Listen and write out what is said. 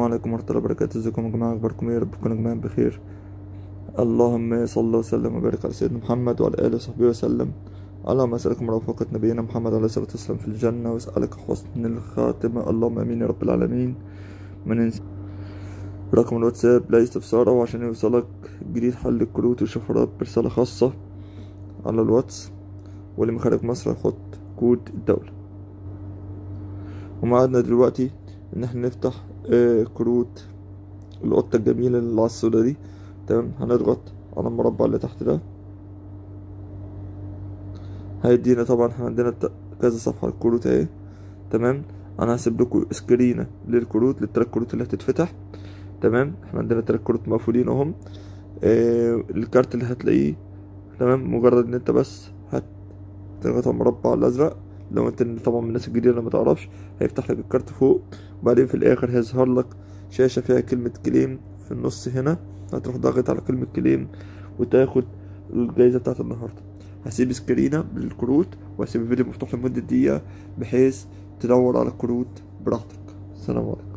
عليكم ورحمة الله وبركاته. ازيكم يا جماعة، اخباركم ايه؟ يا رب تكونوا جميعا بخير. اللهم صل وسلم وبارك على سيدنا محمد وعلى اله وصحبه وسلم. اللهم اسألك مرافقة نبينا محمد عليه الصلاة والسلام في الجنة، واسألك حسن الخاتمة، اللهم امين يا رب العالمين. ما ننسى رقم الواتساب لا استفسار او عشان يوصلك جديد حل الكروت والشفرات برسالة خاصة على الواتس، واللي من خارج مصر يحط كود الدولة. ومعادنا دلوقتي ان احنا نفتح كروت القطة الجميلة اللي على السودا دي. تمام، هنضغط على المربع اللي تحت ده، هيدينا طبعا احنا عندنا كذا صفحة الكروت اهي. تمام، انا هسيب لكم سكرينة للكروت، للتلات كروت اللي هتتفتح. تمام، احنا عندنا تلات كروت مقفولين اهم. الكارت اللي هتلاقيه، تمام، مجرد ان انت بس هتضغط على المربع الازرق، لو انت طبعا من الناس الجديدة اللي ما تعرفش، هيفتح لك الكارت فوق، وبعدين في الاخر هيظهر لك شاشة فيها كلمة claim في النص هنا، هتروح ضاغط على كلمة claim وتاخد الجايزة بتاعت النهارده. هسيب سكرينه بالكروت وهسيب الفيديو مفتوح لمدة دقيقة بحيث تدور على الكروت براحتك. السلام عليكم.